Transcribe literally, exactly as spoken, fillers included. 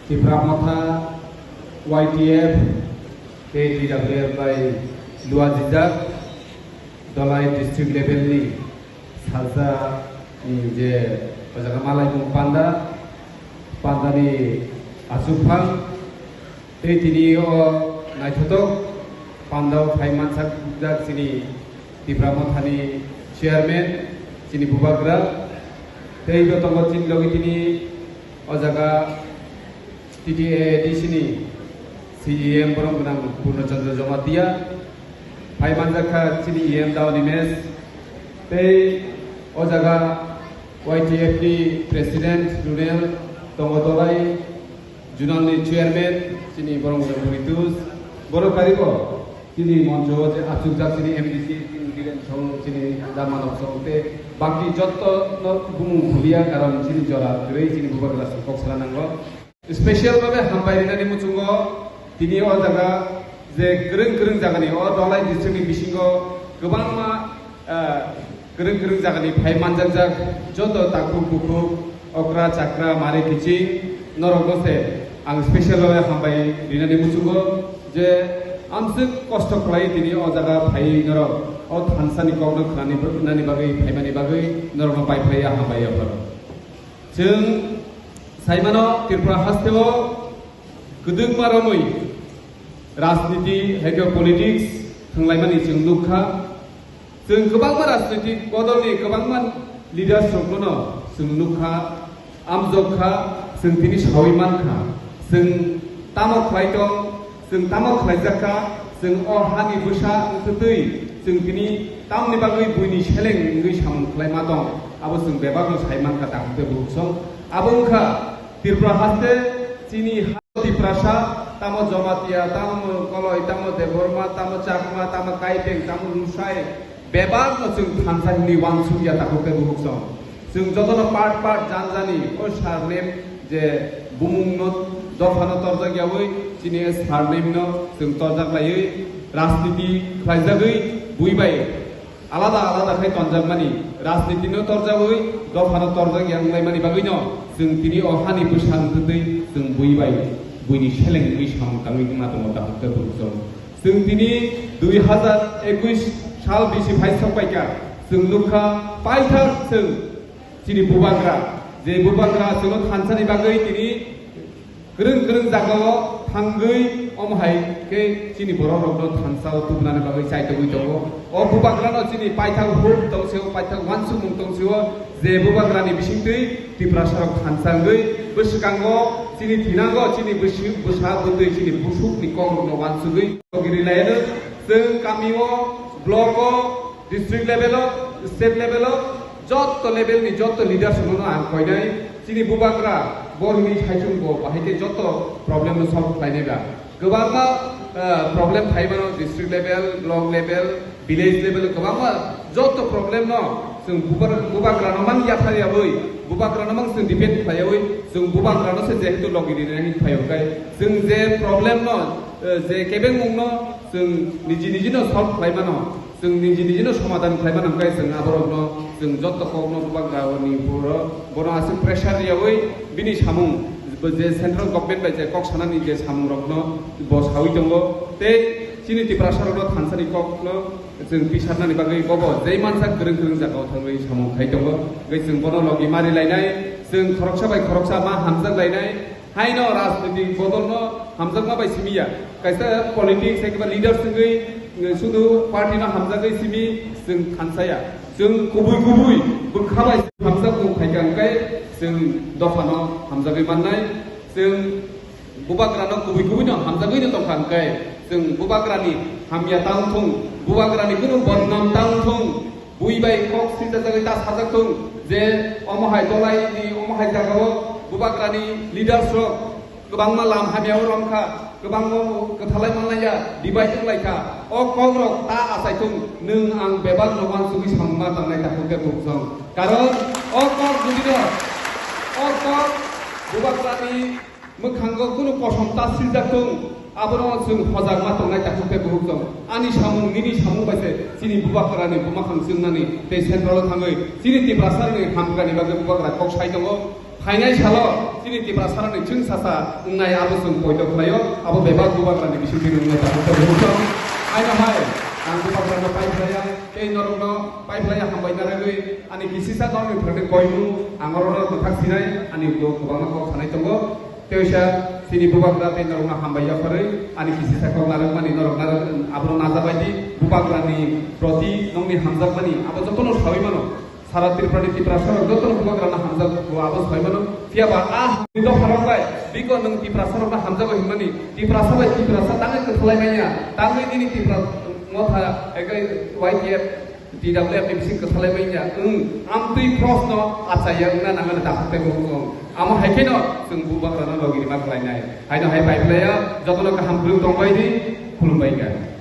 Tipra Motha, Y T F, K T W F bai luajijak Dhalai district level ni salsa ni je o jaga malaimung panda, panda ni achukphang tei tini o naithotok panda o phai mansak jak chini Tipra Motha ni chairman chini bubagra tei bo tongo chini logi tini o jaga T T A A D C ni C E M borok gwnang Purno Chandra Jamatia, phai manjak kha chini E M Dao Nimesh, tei o jaga Y T F ni President Runel tongo Dolai, Zonal ni Chairman chini borok gwnang Boritus, borok karibo chini moncho o je achukjak chini M D C, chini Biren song, chini Damanok song, tei baki jotto no bumung bulia karon chini jora kwrwi chini bubagra song kok sala nango. Special babe hambai rinani muchungo tini o jaga je kwrwng kwrwng jagani o Dhalai district ni bisingo kwbangma, ah, kwrwng kwrwng jagani phai manjakjak joto takhuk bukhuk, okra chakra, mari kiching norokno se ang special babe hambai rinani muchungo je amswk kosto khlai tini o jaga phai norok o thansa ni kokno khnani nani bagwi phaimani bagwi norokno pai phlai ya hambai ya phano. Chwng saimano Tripura hasteo kwdwkma romwi rajniti hai khe politics thwnglaimani chwng nukha. Chwng kwbangma rajnitik bodolni kwbangma leaders rokno chwng nukha, amjokha, chwng tini sawi mankha. Chwng tamo khlai tong, chwng tamo khlaijak kha, chwng o hani bwsa wngtwi chwng tini tamni bagwi buini seleng wngwi samung khlaima tong, abo chwng bebakno sai mankha takhuk tei bukhuk song. Abo wngkha Tripura haste chini ha Tiprasa, tamo Jamatia, tamo Koloi, tamo Debbarma, tamo Chakma, tamo Kaiteng, tamo Lusai, bebakno chwng thansa hwnwi uansuk ya takhuk tei bukhuk song. Chwng jotono part part jan jani o surname je bumungno dophano torjak yawi chini surname no chwng torjak laiwi rajniti khlaijagwi bui bai alada alada khai tonjakmani rajniti no torjagwi dophano torjak ya wnglaimani bagwino chwng tini o hani bwsa wngtwi chwng bui bai buini seleng wngwi samung tangwi wngna tongo takhuk tei bukhuk song. Chwng tini dui hazar ekush sal bisi phai sok paikha, chwng nukha paithak chwng chini bubagra, je bubagra chwngno thansani bagwi tini kwrwng kwrwng jagao thangwi omo hai khe chini borok rokno thansao tubunani bagwi chaitogwi tongo. O bubagrano chini paithak huk tongsio, paithak uansukmung tongsio, je bubagrani bisingtwi Tiprasarok thansa wngwi bwswkango chini thinango chini bwswk bwsa bwtwi chini busukni kokrokno uansugwi togiri laiano chwng kamio, blogo, district level-o, state level-o jotto level-ni jotto leaders-no ang koinai chini bubagra bo hwnwi saichung bo bahai khe jotto problem-no solve khlainai ba. Kwbangma, eh, problem phai mano district level, block level, village level kwbangma jotto problem no chwng bubar-, bubagra no mang yathar yawi, bubagra no mang chwng depend khlai yawi, chwng bubagra no se jehetu logi rinani phai o kai chwng je problem no, eh, je kebengmung no chwng niji niji no solve khlai mano, chwng niji niji no somadhan khlai mano kai chwng aborok no chwng jotto kok no bubagra ni puro bono aswk pressure yawi bini samung bo je central government bai je kok sanani je samung rok no bo sawi tongo tei chini Tiprasa rok no thansani kok no chwng pisarnani bagwi bobo jei mansa kwrwng kwrwng jagao thangwi samung khai tongo. Tei chwng bono logi mari lainai, chwng khoroksa bai khoroksa ma hamjak lainai. Haino rajnitik bodol no hamjakma bai simi ya. Kaisa politics hai khe ba leaders wngwi, eh, sudu party no hamjagwi simi chwng thansa ya. Chwng kubui kubui bwkha bai hamjak mung khai kha hwnkhe chwng dopha no hamjagwi mannai. Chwng Bubagra no kubui kubui no hamjagwi no tongkha hwnkhe, chwng bubagra ni hamya ta wng thung, bubagra ni kunu bodnam ta wng thung, bui bai kok swijajagwi ta sajak thung je omo hai Dhalai ni omo hai jagao bubagra ni leaders rok kwbangma lam hamya o romkha, kwbangma kwthalai manlaiya, divide wnglaikha. O kok rok ta achai thung, nwng ang bebak no uansugwi samung ma tangnai takhuk khe buksong. Karon o kok jodi no, o kok bubagra ni mwkhango kunu kosom ta swijak thung, abono chwng hojak ma tongnai takhuk tei bukhuk tong. Ani samung, nini samung bai se chini bubagrani buma khang chwngnani tei central o thangwi chini Tiprasarokni hamkrani bagwi bubagra kok sai tongo. Phainai salo chini Tiprasarokni chwng sasa wngnai abo chwng poito khlaio, abo bebak Bubagrani bisingtwi wngnai tabuk tabuk wngkha. Haino hai ang Bubagrano pai phlaiya, tei norokno pai phlaiya hambai narwgwi ani kisisa norokni phrangni koimung ang orono mwthak sinai ani ulo kwbangma kok sanai tongo. Teisa chini Bubagra tei norokno hambai yapharwi ani kisisa kok narwkmani norok narwk abono najabaidi Bubagrani proti nokni hamjakmani abo jotono sawi mano. Sara Tripura ni Tiprasa rok joto no Bubagra no hamjak bo abo sai mano. Phiya ba a ni dopha rok bai biko nwng Tiprasa rok no hamjago hinmani Tiprasa bai Tiprasa tangwi kwthalai manya tangwi nini Tipra motha ekai Y T F T W F ni bising kwthalai manya wng amtwi cross no achaiya wngna nangani dakhuk tei bukhuk wng. Amo hai kheno chwng Bubagra no logi rima khlainai. Haino hai pai phlaiya joto no kaham kwrwng tong bai di khulum bai kha.